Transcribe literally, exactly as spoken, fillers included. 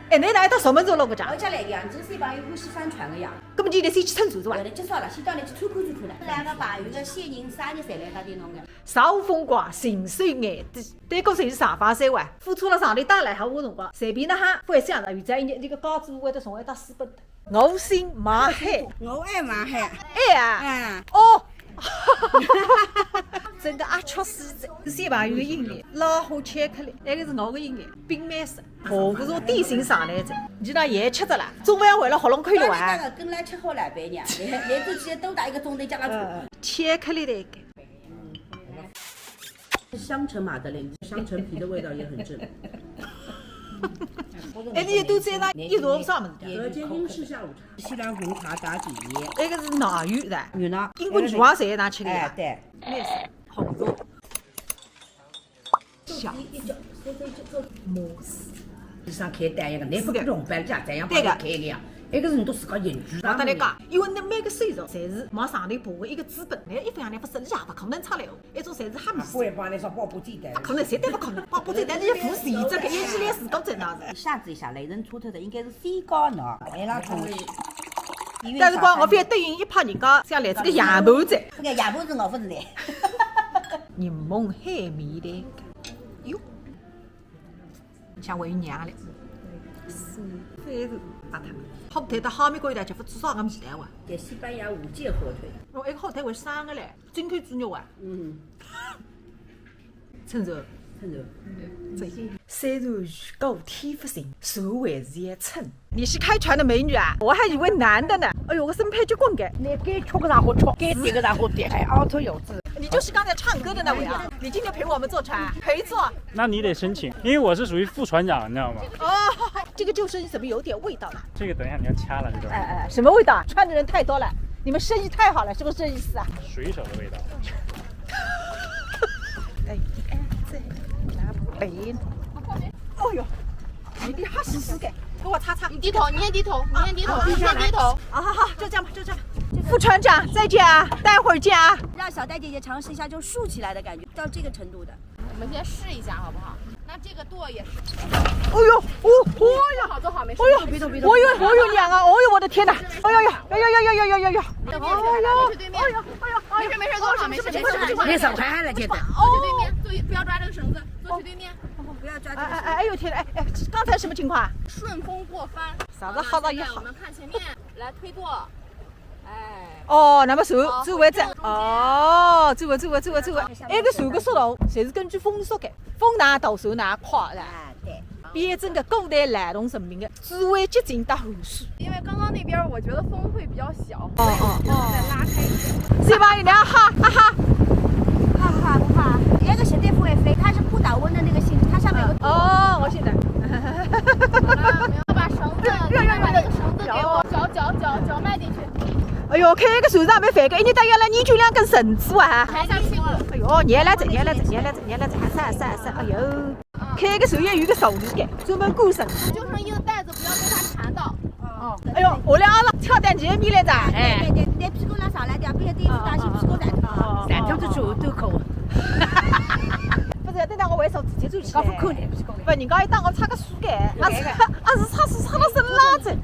哎，侬哪一搭熟门熟路个家？我家来个呀，你这个小朋友欢喜帆船个呀。搿么侬现在先去乘船是伐？对了，结束了，先到那去参观参观了。来个朋友个小人生日侪来搭点弄个。啥风光，信手拈得。对过侪是上法三哇，付出了上头打了还有辰光，随便哪哈，勿会想着，现在一年这个高子会得从外到四百。我姓马海。我爱马海。哎呀。哎。哦。真个啊，确实是小朋友个音乐，老虎巧克力，那个是我个音乐，冰美式。 哦，搿种点心上来着，侬知道也吃着了，中饭要回了喉咙口了啊。那个跟来吃好了，别娘，连连做起来都打一个钟头叫他吃。嗯，巧克力的一个。香橙马德莲，香橙皮的味道也很正。哎，你都在那一桌上面的。隔间英式下午茶，西兰红茶打底。那个是奶油的，有呢。英国女王谁拿去的呀？哎，对。那是红肉。 小子，摩斯。像开单一个，侬勿用白相，这样对个。帮侬开个呀。埃个是侬都自家研究的。我搭侬讲，因为侬每个手续侪是往上头爬个一个资本，侬一分洋钿勿是，伊也勿可能出来哦。埃种侪是黑米。啊，我也帮侬说，宝宝最单。勿可能，绝对勿可能。宝宝最单，侬要付钱，这个一系列事都在那是。一下子一下来，人错脱的应该是三高呢，哎，拉同事。但是光我非要对应一拍人家，像来这个洋盘子。这个洋盘子我勿是来。 檸檬海绵的，哟，像我有娘嘞，是，非常大它。火腿到后面过一点，就不至少俺们期待哇。在西班牙五届火腿。哦，一个火腿为生个嘞，进口猪肉啊。嗯。趁热。趁热。这虽然雨过天不晴，船还是要撑。 你是开船的美女啊？我还以为男的呢。哎呦，我身配结棍个。你该吃个啥好吃，该点个啥好点，哎，凹头有致。你就是刚才唱歌的那位啊？你今天陪我们坐船，陪坐。那你得申请，因为我是属于副船长，你知道吗？哦，这个救生衣怎么有点味道了？这个等一下你要掐了，这个。哎哎，什么味道？穿的人太多了，你们生意太好了，是不是这意思啊？水手的味道。哎哎，这拿杯。哦哟。 你还是死的，给我擦擦。你低头，你先低头，你先低头，你先低头。啊，好好，就这样吧，就这样吧。副船长，再见啊，待会儿见啊。让小戴姐姐尝试一下，就竖起来的感觉，到这个程度的。我们先试一下，好不好？那这个舵也是。哦哟，哦，哦哟，坐好，坐好，没事。哦哟，别动，别动。哦哟，哦哟，娘啊，哦哟，我的天哪！哎呦呦，哎呦呦呦呦呦呦呦！对面，坐对面。哎呦，哎呦，哎呦，没事没事，坐好，没事没事没事。那手还来接的。坐对面，坐，不要抓这个绳子，坐去对面。 不要抓这个绳子。哎哎哎，哎呦天，哎哎，刚才什么情况？顺风过帆。啥子好到一好？我们看前面，来推舵。哎。哦，那么船，好，船会在，回正中间。哦，船会，船会，船会，船会。哎，搿船个速度侪是根据风速个，风哪大，船哪快，是吧？哎，对。标准个古代劳动人民个 智慧结晶搭汗水。因为刚刚那边儿我觉得风会比较小，哦哦哦。所以我们再拉开一点。是吧？你要哈哈哈。哈哈哈哈，那个绝对不会飞，它是不倒翁的那个性质，它上面有个。哦，我晓得。好了，没有，把绳子，你再把那个绳子给我，脚脚脚脚迈进去。哎呦，开个船上面飞个，一日到夜来研究两根绳子啊。还下去。哎呦，原来这，原来这，原来这，原来这，啥啥啥，哎呦。 开个船也有个手艺个，专门赶绳。救生衣的带子不要被它缠到。哦，哎呦，我俩阿拉跳到前面来着，哎。对对对，对屁股上上来点，别第一次打起屁股来。哦，哦，哦，哦。站着就走都可以。不是，等到我为啥直接走起来？搞不可能，不是可能。不，人家一打我擦个水个，啊是，啊是擦水擦到身浪子。